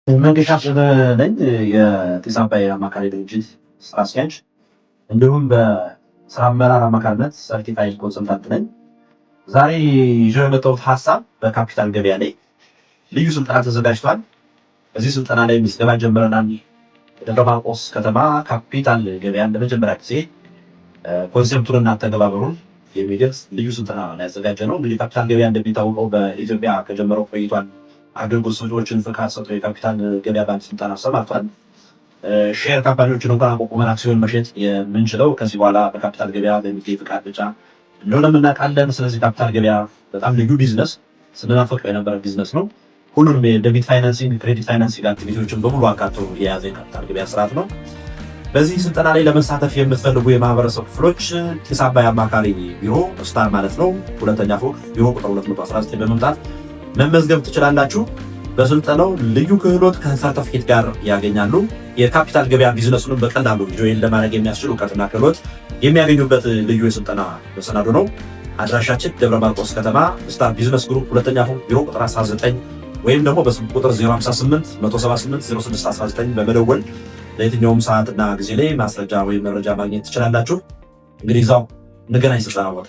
መንገሻ አበበ ነኝ። የጢስ አባይ አማካሪ ድርጅት ስራ አስኪያጅ እንዲሁም በስራ አመራር አማካሪነት certified consultant ነኝ። ዛሬ ይዤ የመጣሁት ሀሳብ በካፒታል ገበያ ላይ ልዩ ስልጠና ተዘጋጅቷል። በዚህ ስልጠና ላይ ምዝገባ ጀምረናል። ደብረ ማርቆስ ከተማ ካፒታል ገበያን ለመጀመሪያ ጊዜ concept ኡንና አተገባበሩን የሚገልጽ ልዩ ስልጠና ያዘጋጀ ነው። እንግዲህ ካፒታል ገበያ እንደሚታወቀው በኢትዮጵያ ከጀመረው ቆይቷል። አገልግሎት ሰጪዎችን ፍቃድ ሰጥቶ የካፒታል ገበያ ባንክ ስልጠና ሰማርቷል። Share company ዎችን እንኳን አቋቁመን አክሲዮን መሸጥ የምንችለው ከዚህ በኋላ በካፒታል ገበያ በሚገኝ ፍቃድ ብቻ እንደሆነ እናውቃለን። ስለዚህ ካፒታል ገበያ በጣም ልዩ ቢዝነስ፣ ስንናፈቀው የነበረ ቢዝነስ ነው። ሁሉንም የ debit financing፣ credit financing activity ዎችን በሙሉ አካቶ የያዘ የካፒታል ገበያ ስርዓት ነው። በዚህ ስልጠና ላይ ለመሳተፍ የምትፈልጉ የማህበረሰብ ክፍሎች ጢስ አባይ አማካሪ ቢሮ፣ ስታር ማለት ነው፣ ሁለተኛ ፎቅ ቢሮ ቁጥር 219 በመምጣት መመዝገብ ትችላላችሁ። በስልጠናው ልዩ ክህሎት ከሰርተፍኬት ጋር ያገኛሉ። የካፒታል ገበያ ቢዝነሱንም በቀላሉ join ለማድረግ የሚያስችል እውቀትና ክህሎት የሚያገኙበት ልዩ የስልጠና መሰናዶ ነው። አድራሻችን ደብረ ማርቆስ ከተማ ስታር ቢዝነስ ግሩፕ ሁለተኛ ፎቅ ቢሮ ቁጥር 19 ወይም ደግሞ በስልክ ቁጥር 058 178 0619 በመደወል ለየትኛውም ሰዓትና ጊዜ ላይ ማስረጃ ወይም መረጃ ማግኘት ትችላላችሁ። እንግዲህ እዛው እንገናኝ ስልጠና ቦታ።